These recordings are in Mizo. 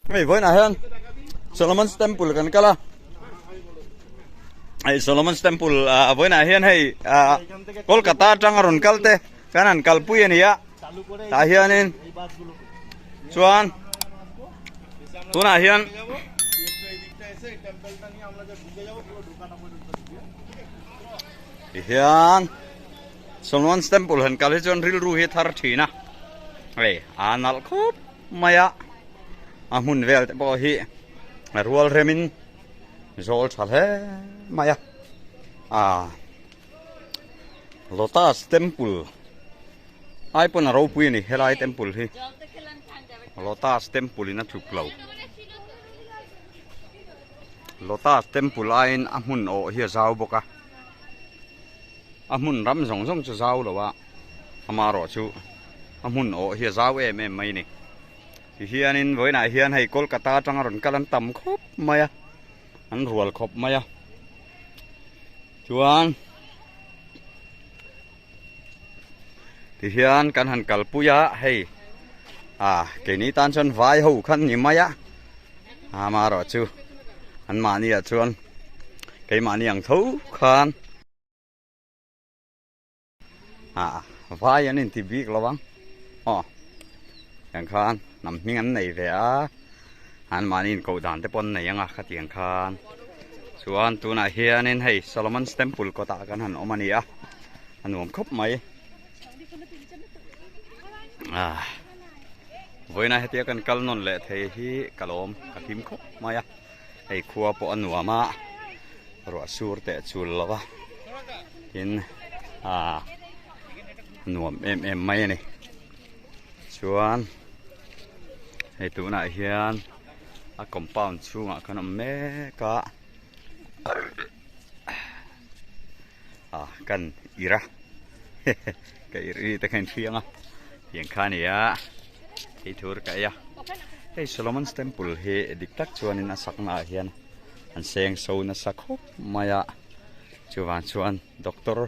Hei vawiinah hian Solomon's Temple kan kal a hei Solomon's Temple ah vawiinah hian hei ah Kolkata atanga rawn kal te kan han kalpui a ni a tah hianin chuan tunah hian tihian Solomon's Temple han kal hi chuan rilru hi a thar thin a hei a nalh khawp mai a a hmun vel te pawh hi a rual remin zawl tha hle mai a ah lotus temple ai pawn a ropui a ni helai temple hi lotus temple in a tluk lo lotus temple aiin a hmun awh hi a zau bawk a a hmun ram zawng zawng chu zau lo a. Amaherawhchu a hmun awh hi a zau em em mai a ni. Tihianin vawiinah hian hei Kolkata atanga rawn kal an tam khawp mai a, an rual khawp mai a. Chuan tihian kan han kalpui a hei ah keini tan chuan vai ho khan ni mai a, amaherawhchu anmahniah chuan keimahni ang tho khan. Ah vai an inti bik lo ang aw tiang khan hnam hming an nei ve a an mahni inkoh dan te pawh an nei ang a khatiang khan chuan tunah hianin hei Solomon's temple kawtah kan han awm a ni a a nuam khawp mai ah vawiinah hetia kan kal nawn leh thei hi ka lawm ka hlim khawp mai a. Hei khua pawh a nuam a, ruah sur teh chul lo va, tin ah nuam em em mai a ni. Chuan hei tunah hian a compound chhungah khan a awm mek a, ah kan ir a, ka ir ri te kha in hriang a, tiang kha a ni a. Hei thur ka ei a, hei Solomon's Temple hi dik tak chuanin a sakna ah hian an seng so nasa khawp mai a, chuvang chuan Doctor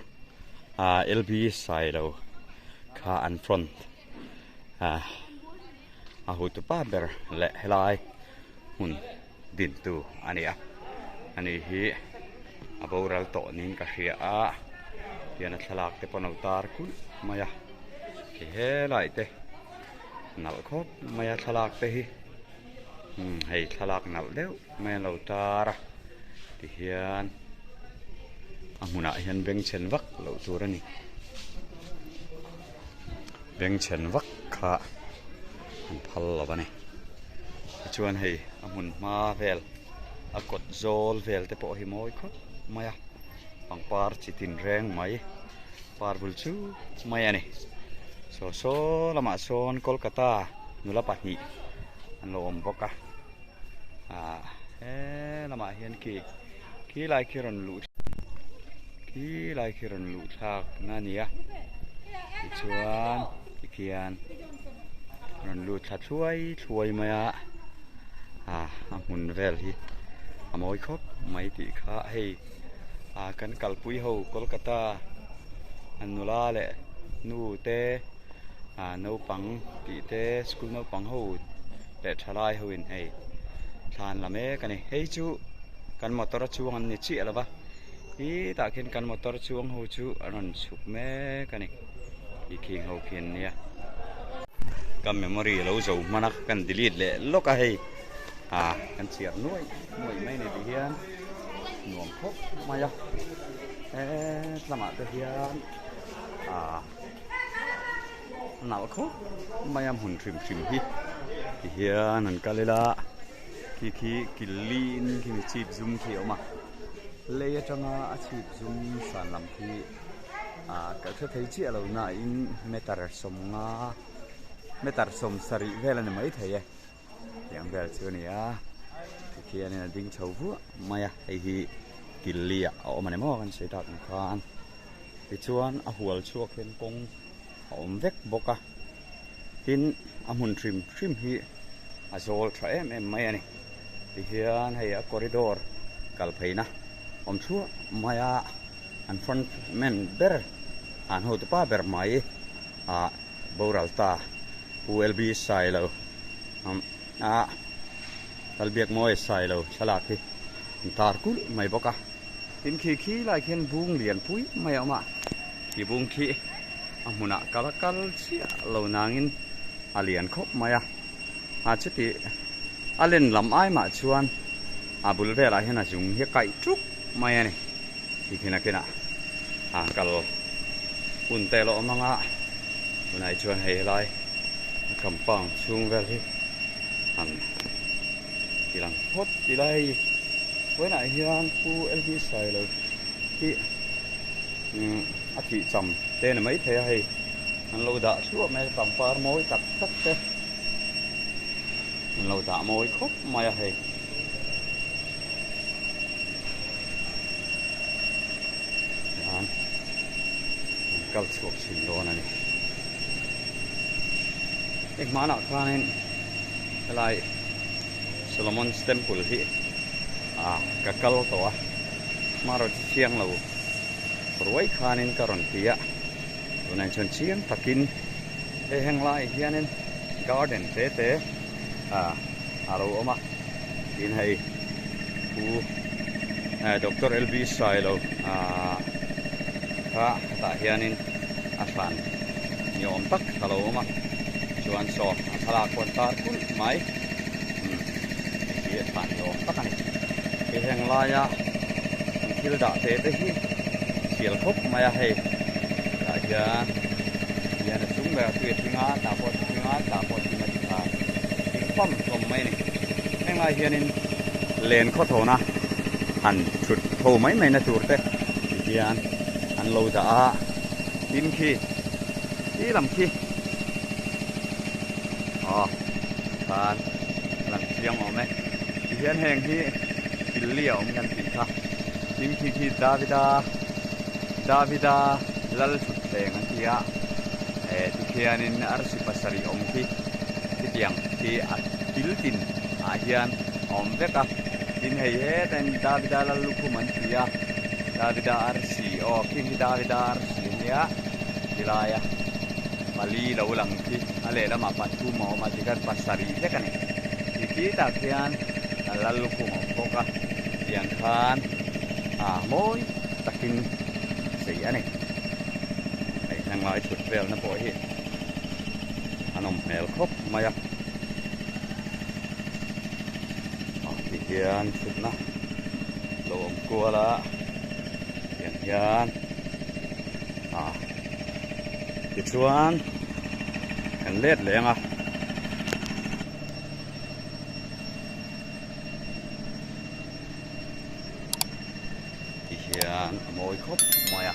ah LB Sailo kha an front ah a hutu pa ber leh helai hmun dintu a ni a, ani hi a boral tawh niin ka hria a, tihian a thlalak te pawh an lo tar kulh mai a, ti helai te nalh khawp mai a thlalak te hi umm hei thlalak nalh deuh mai an lo tar a tihian a hmunah hian bengchhen vak loh tur a ni bengchhen vak kha an phal lo a ni tichuan hei a hmun hma vel a kawt zawl vel te pawh hi mawi khawp mai a pangpar chi tin reng mai par bul chu mai a ni saw saw lamah sawn Kolkata nula pahnih an lo awm bawk a ah he lamah hian khi khi lai khi rawn luh khi lai khi rawn luh thlak na a ni a tichuan tikhian rawn lut thla thluai thluai mai a ah a hmun vel hi a mawi khawp mai tih kha hei ah kan kalpui ho Kolkata a nula leh nu te ah naupang tih te school naupang ho leh thalai ho in hei thlan la mek a ni hei chu kan motor a chuang an ni chiah lo va hetah khian kan motor chuang ho chu an rawn chhuk mek a ni tih khing ho khi an nia ka memory a lo zo hman a kan delete leh lawk a hei ah kan chhiar nuai nuai mai a ni tih hian nuam khawp mai a hetlamah te hian ah nalh khawp mai a hmun hrim hrim hi ti hian an kal ila khi khi kil liin khi mi chhip zum khi a awm a lei atanga a chhip zum san lam khi ah ka hre thei chiah lo na in meter sawmnga meter sawm sarih vel a ni maithei e. Tiang vel chu a ni a tikhianin a ding chho vuah mai a hei hi Killi ah a awm a ni maw kan sawi tak ang khan tichuan a hual chhuak hian kawng a awm vek bawk a tin a hmun hrim hrim hi a zawl tha em em mai a ni tihian hei a corridor kal pheina awm thluah mai a an front man ber an hotupa ber mai ah boral ta. Pu LB Sailo a Lalbiakmawia Sailo thlalak hi an tar kulh mai bawk a. Tin khi khi lai khian bung lian pui mai a awm a, khi bung khi a hmunah kal a kal chiah lo nangin a lian khawp mai a, a chuti a len lam ai mah chuan a bul velah hian a zung hi a kaih tuk mai a ni. Khi khin a kinah a kal hun te lo awm ang a, tunah hi chuan hei helai a compound chhung vel hi han ti lang phawt ila hei vawiinah hian Pu LV Sailo hi umm a thih cham te ni maithei a hei an lo dah thluah mai a pangpar mawi tak tak te an lo dah mawi khawp mai a hei. An kal chhuak thin dawn a ni. Hei hmanah khanin helai Solomon's Temple hi ah ka kal tawh a, hmaraw chi chiang lo ruai khanin ka rawn ti a, tunah chuan chiang takin hei heng laiah hianin garden te te ah a lo awm a, tin hei Pu Doctor LB Sailo ah kha hetah hianin a hran ni awm tak a lo awm a, chuan saw a thlalak pawh an tar kulh mai umm hei hi a hran ni awm tak a ni. Hei heng laia an thil dah te te hi sial khawp mai a hei tah hian hian a chung berah tui a tling a tah pawh a tling a tah pawh a tling a tikha thing pam hlawm mai a ni. Heng lai hianin len khawthawna han thut ho mai mai na tur te ti hian an lo dah a, tin khi ti lam khi aw khan a lang chiang awm e ti hian heng hi thil li a awm kan tih kha tin khi khi Davida Davida lal thutthleng an ti a eh tikhianin arsi pasarih awm khi khitiang khi a kil tin ah hian a awm vek a tin hei hetain Davida lal lukhum an ti a Davida arsi aw khing hi Davida arsi a nia tilai a pali lo lang khi a lehlamah pathum a awm a tikhan pasarih vek a ni ti khi tah khian lal lukhum a awm bawk a tiang khan ah mawi takin chei a ni hei henglai thut velna pawh hi a nawm hmel khawp mai a ah ti hian thutna lo awm kual a tiang hian ah tichuan kan let leh ang a. Ti hian a mawi khawp mai a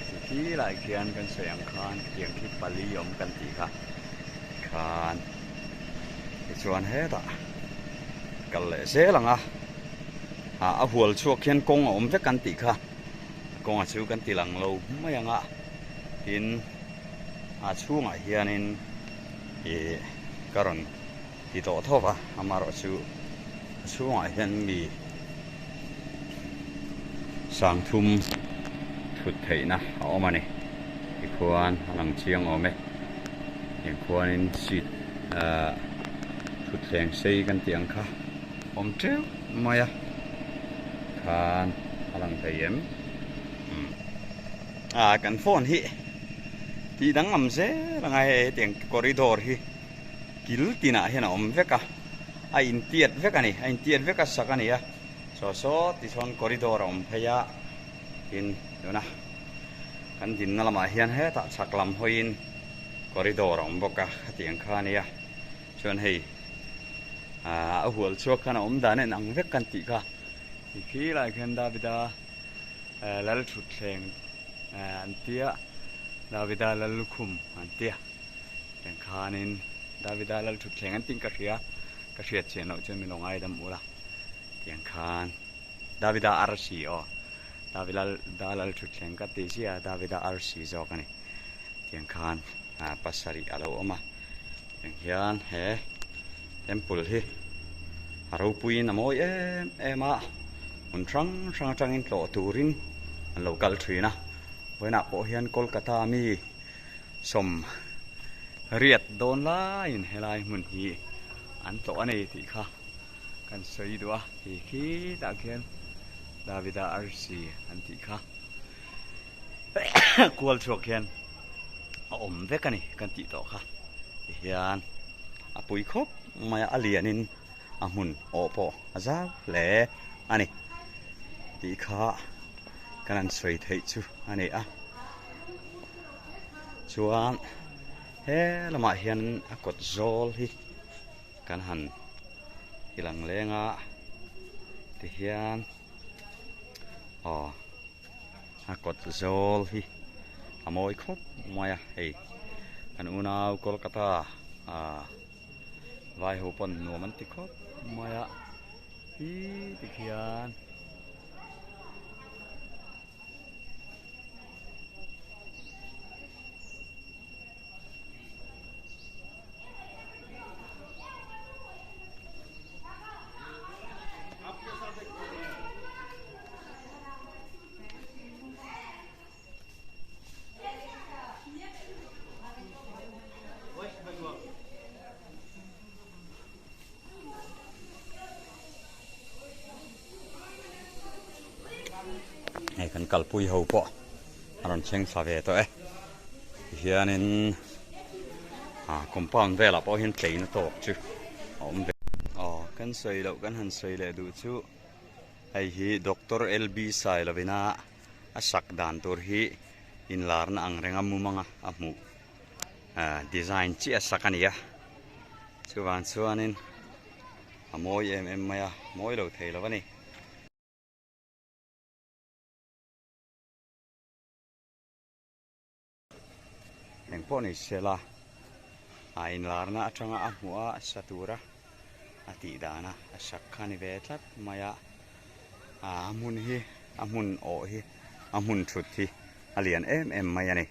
ti khi lai khian kan sawi ang khan khitiang khi pali awm kan tih kha khan tichuan hetah kal leh zel ang a ah a hual chhuak hian kawng a awm vek kan tih kha kawnga chu kan ti lang lo mai ang a tin a chhungah hianin ih ka rawn ti tawh thawk a amaherawhchu a chhungah hian mi sangthum thut theihna a awm a ni tikhuan a lang chiang awm e tiangkhuanin seat ahh thutthleng sei kan tih ang kha awm teuh mai a khan a lang thei em umm ah kan phone hi tih danglam zel anga hei hetiang corridor hi. Kil tinah hian a awm vek a, a intiat vek a ni, a intiat vek a sak a ni a, saw saw tichuan corridor a awm phei a, tin tuna kan dinna lamah hian hetah chhak lam hawiin corridor a awm bawk a, khatiang kha a nia, chuan hei ah a hual chhuak khan a awm dan a inang vek kan tih kha, ti khi lai khian Davida Lalthutthleng an tia, Davida Lallukhum an tia. Tiang khanin Davida lal thutthleng an tih ka hria, ka hriat chian loh chuan min lo ngaidam ula. Tiang khan Davida arsi aw, Davida lal thutthleng ka ti zia Davida arsi zawk a ni. Tiang khan pasarih a lo awm a, tiang hian he temple hi a ropuiin a mawi em em a, hmun hrang hrang atangin tlawh turin an lo kal thin a, vawiinah pawh hian Kolkata mi sawm riat dawn laiin helai hmun hi an tlawh a ni tih kha. Kan sawi duh a, hei khitah khian Davida arsi an tih kha kual chhuak hian a awm vek a ni kan tih tawh kha tihian a pui khawp mai a, a lianin a hmun awh pawh a zau hle a ni tih kha kan han sawi theih chu a ni a, chuan he lamah hian a kawt zawl hi. Kan han ti lang leng a tihian aw a kawt zawl hi a mawi khawp mai a hei kan unau Kolkata ah vai ho pawn nuam an ti khawp mai a hi tikhian. Hei kan kalpui ho pawh a rawn thleng thla ve tawh e tihianin ah compound velah pawh hian tleina tawk chu a awm ve aw kan sawi loh kan han sawi leh duh chu hei hi Doctor L B Sailovina a sak dan tur hi inlarna ang renga mumanga a hmuh ah design chiah a sak a ni a chuvang chuanin a mawi em em mai a mawi lo thei lo a ni. Eng pawh ni se la a inlarna atanga a hmuh a sa tura a tih dana a sak kha a ni ve tlat mai a a hmun hi a hmun awh hi a hmun thut hi a lian em em mai a ni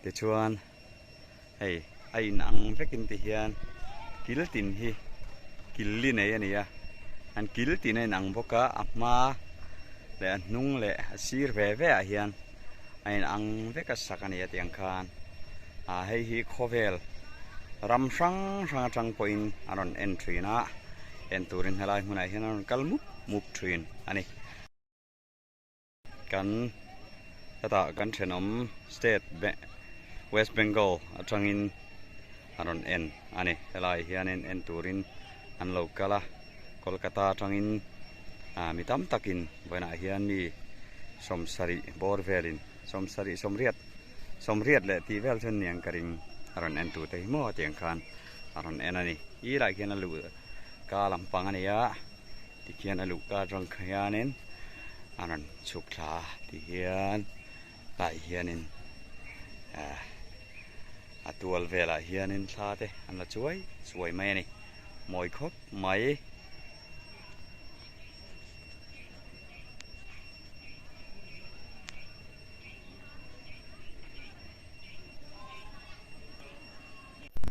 tichuan hei a inang vekin ti hian kil tin hi kil li nei a ni a an kil tin a inang bawk a a hma leh a hnung leh a sir ve ve ah hian a inang vek a sak a ni a tiang khan ah hei hi khawvel ram hrang hrang atang pawhin a rawn en thin a en turin helai hmunah hian a rawn kal mup mup thin a ni. Kan hetah kan thenawm state West Bengal atangin a rawn en a ni. Helai hianin en turin an lo kal a, Kolkata atangin ah mi tam takin vawiinah hian mi sawmsarih bawr velin sawmsarih sawmriat sawmriat leh tih vel chuan niang ka ring a rawn en tute hi maw tiang khan a rawn en a ni. I lah khian a luh ka lampang a ni a. Tikhian a luh kar atang khianin a rawn chhuk thla a tihian tlaiah hianin ah a tual velah hianin thla te an la chuai chuai mai a ni mawi khawp mai.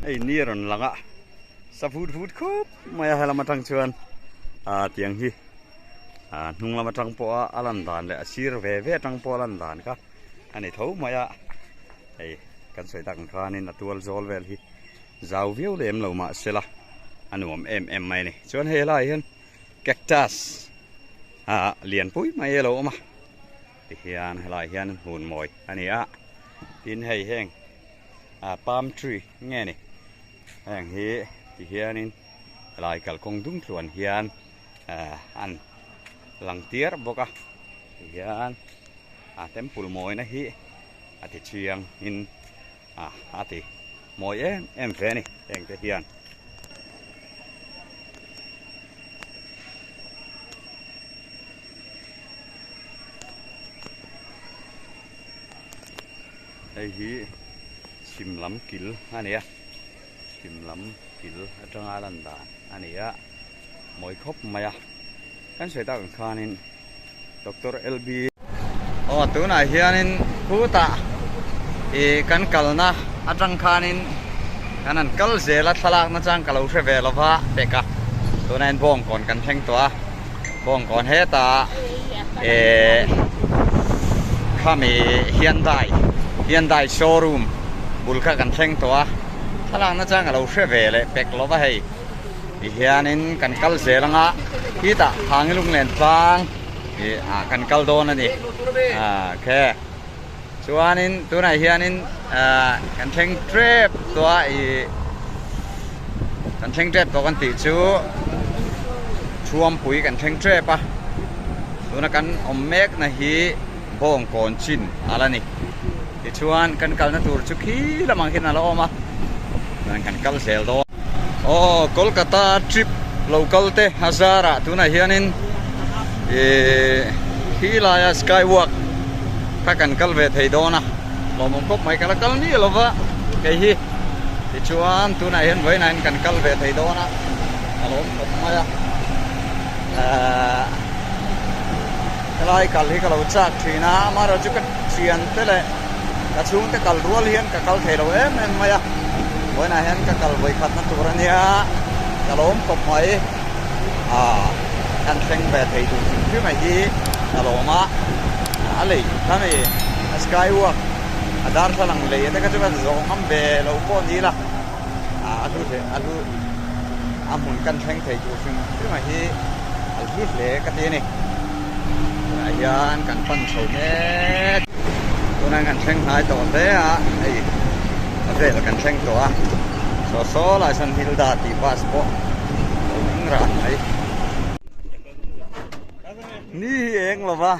Hei ni a rawn lang a sa vut vut khawp mai a helam atang chuan ah tiang hi ah hnung lam atang pawh a a lan dan leh a sir ve ve atang pawh a lan dan kha a ni tho mai a hei kan sawi tak ang khanin a tual zawl vel hi zau viau lem lo mahse la a nuam em em mai a ni chuan hei helaiah hian cactus ah lianpui mai a lo awm a tihian helaiah hian hmun mawi a ni a tin hei heng. ah palm tree nge ni heng hi ti hianin helai kalkawng dung tluan hian ah an lang tir bawk a ti hian a temple mawina hi a ti chiang in ah a ti mawi em em ve a ni heng te hian. Hei hi chhim lam kil a ni a chhim lam kil atanga lan dan a ni a mawi khawp mai a kan sawi tak ang khanin Doctor L B. Aw tunah hianin khutah ih kan kalna atang khanin kan han kal zel a thlalak nachang ka lo hre ve lo va pek a tunah hian bawngkawn kan thleng tawh a bawngkawn hetah ih khami Hyundai Hyundai showroom bul kha kan thleng tawh a thlalak nachang ka lo hre ve leh pek lo va hei. Tihianin kan kal zel anga khitah Hangi Lunglen tlang ih ah kan kal dawn a ni. Ah khe chuanin tunah hianin ah kan thleng tep tawh a ih kan thleng tep tawh kan tih chu Thuampui kan thleng tep a tuna kan awm mek na hi Bawngkawn chin a la ni. Tichuan kan kalna tur chu khi lamah khian a la awm a, chuan kan kal zel dawn. Aw Kolkata trip lo kal te a zarah tunah hianin ihh khi laia sky walk kha kan kal ve thei dawn a, lawmawm khawp mai ka la kal miah lo va kei hi. Tichuan tunah hian vawiinah hian kan kal ve thei dawn a, a lawm khawp mai a. Ahh helai kal hi ka lo chak thin a, amaherawhchu ka thian te leh ka chhungte kal rual hian ka kal thei lo em em mai a, vawiinah hian ka kal vawi khatna tur a nia, ka lawm khawp mai ah kan thleng ve thei duh hrim hrim a hi ka lawm a, a lei kha mi a sky walk a darthlalang lei te kha chu ka zawh ngam ve lo pawh ni la ah a hlu hle a hlu a hmun kan thleng thei duh hrim hrim a hi a hlu hle ka ti a ni. Tunah hian kan pan chho mek tunah kan thleng hnai tawh hle a hei a vel kan thleng tawh a saw saw lai sawn Hilda tih bus pawh a lo ding ran mai ni hi eng lo va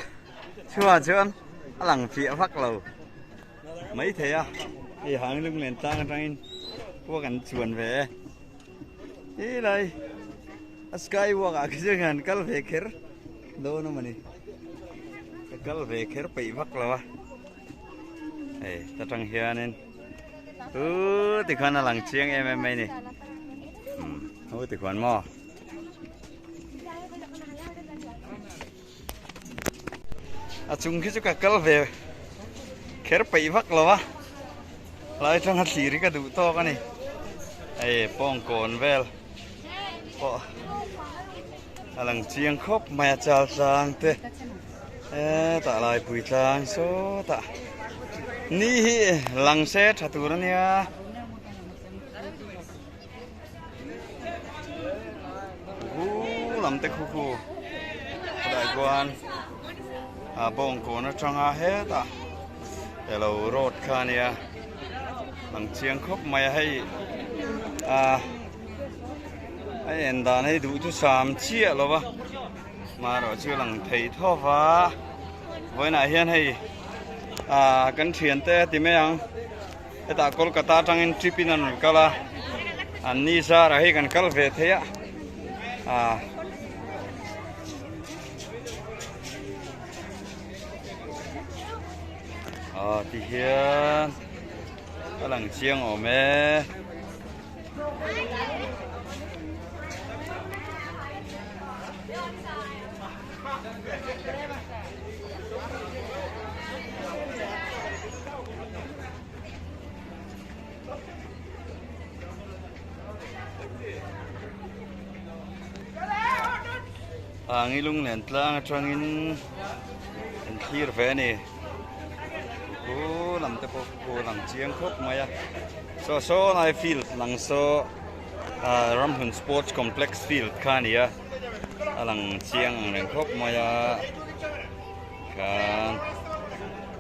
chhuah chuan a lang fiah vak lo maithei a hei hang lunglen tlang atangin khua kan chuan ve e helai. A sky walk ah khi chuan han kal ve kher dawn a mawni ka kal ve kher peih vak lo a hei ta tang hianin u tikhuan a lang chiang em em mai ni u tikhuan maw a chung khi chu ka kal ve kher peih vak lo a lai tanga thlir hi ka duh tawk a ni hei pawngkawn vel pawh a lang chiang khawp mai a chal tlang te hetah laipui tlang sawtah ni hi lang se tha tur a nia. Hu lam te khu khu khawlai khuan a bawngkawn atanga hetah elo road kha a nia lang chiang khawp mai a hei ah a en dan hei duh chu sam chiah lo va marawh chu lang thei tho va vawiinah hian hei ah kan thiante a ti mai ang. Hetah Kolkata atangin trip in an rawn kal a, an ni zarah hei kan kal ve thei a, ah. Ah ti hian a lang chiang awm e. Angi lunglen tlang atangin an thlir ve a ni khu lam te pawh khu lang chiang khawp mai a saw saw lai field lang saw ah ramhlun sports complex field kha a ni a a lang chiang ang reng khawp mai a khan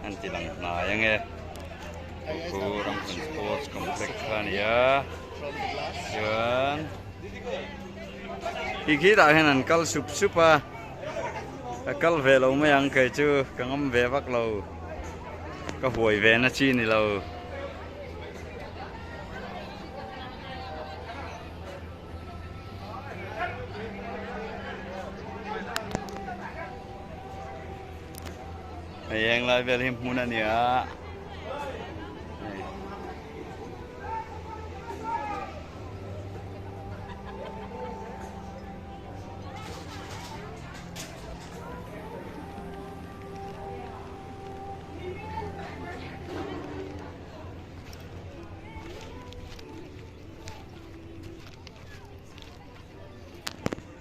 an ti lang hnai ange khu ramhlun sports complex kha a ni a chuan ti khi tah hian an kal sup sup a ka kal ve lo mai ang kei chu ka ngam ve vak lo ka huai ve na chi ni lo. Hei eng lai vel hi hmun a ni a hei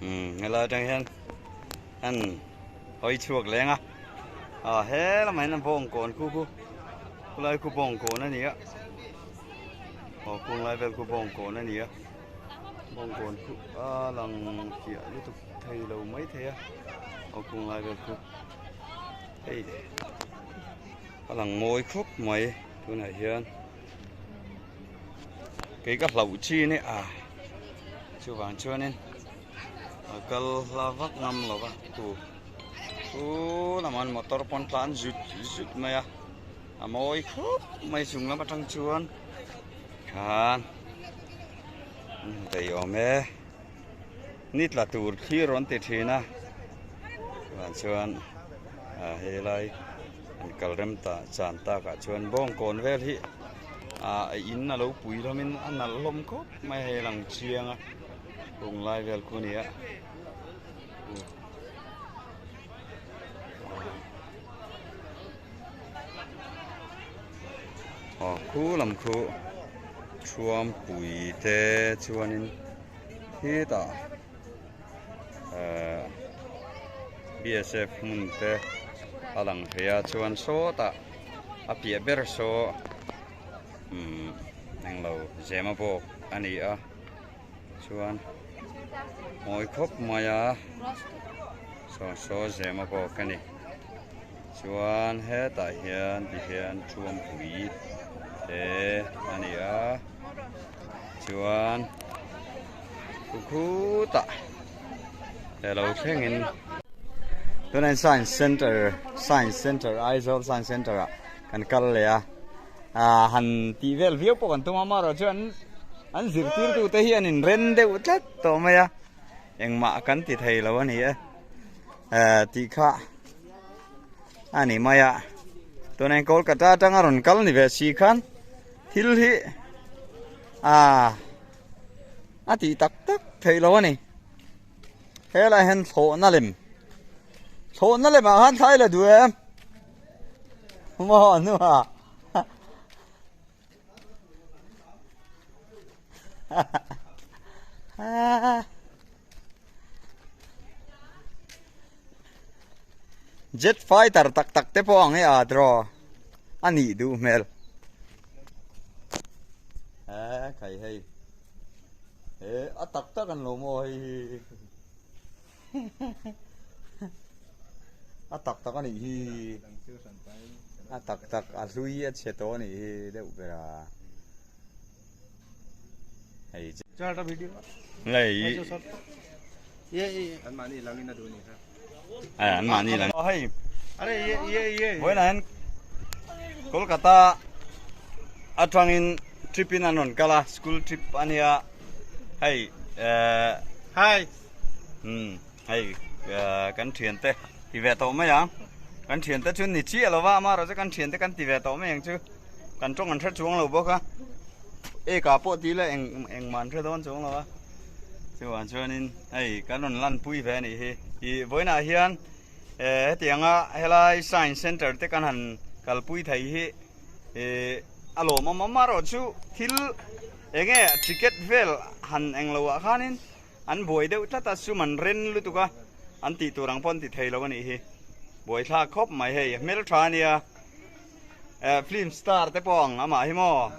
umm helai atang hian an hawi chhuak leng a ah he lamah hian bawngkawn khu khu khulai khu bawngkawn a ni a aw khung lai vel khu bawngkawn a ni a. Bawngkawn khu a lang fiah lutuk thei lo mai thei a aw kung lai vel khu hei a lang mawi khawp mai tunah hian kei ka hlauh chi a ni a chuvang chuanin a kal hla vak ngam lo va khu khu lamah motor pawn tlan zut zut mai a a mawi khawp mai chung lam atang chuan khan Thei awm e ni tla tur thlir rawn ti thin a chuan chuan ah helai an kal rem ta chan takah chuan bawngkawn vel hi ah a in a lo pui hlawm in a nalh hlawm khawp mai a hei lang chiang a kung lai vel khu a ni a. Aw khu lam khu thuampui te chuanin khitah ehh bsf hmun te a lang thei a chuan sawtah a piah ber saw umm englo zema bawk a ni a chuan mawi khawp mai a saw saw zema bawk a ni. Chuan hetah hian ti hian thuampui te a ni a chuan khu khutah he lo thlengin tunah hian science center science center Aizawl science center ah kan kal leh a ah han tih vel viau pawh kan tum a amaherawhchu an an zirtirtu te hi an inren deuh tlat tawh mai a engmah kan ti thei lo a ni e eh tih kha. A ni mai a tunah hian Kolkata atanga rawn kal ni ve si khan thil hi ah a tih tak tak theih loh a ni helaiah hian thlawhna lem thlawhna lemah khan thlai la duh em maw hnuah Jet fighter tak tak te pawh ang e a draw a nih duh hmel. He khai hei he a tak tak an lo maw hei hi a tak tak a nih hi a tak tak a hlui a chhe tawh a nih hi deuh ber a. Hei lei an mahni lang hei vawiinah hian Kolkata atangin trip in an rawn kal a school trip a nia hei eh hei kan thiante ti ve tawh mai ang kan thiante chu ni chiah lova amaherawhchu kan thiante kan ti ve tawh mai ang chu. Kan tawng an hre chuang lo bawk a, eka pawh tih leh eng engmah an hre dawn chuang lo a, chuvang chuanin hei kan rawn lan pui ve a nih hi. Ih vawiinah hian eh hetianga helai science center te kan han kalpui thei hi ih a lawmawm awm erawh chu thil eng nge ticket vel han eng lo ah khanin an buai deuh tlat a, sum an ren lutuk a, an tih tur ang pawh an ti thei lo a nih hi. Buaithlak khawp mai hei, hmeltha a nia. Eh film star te pawh ang amah hi maw.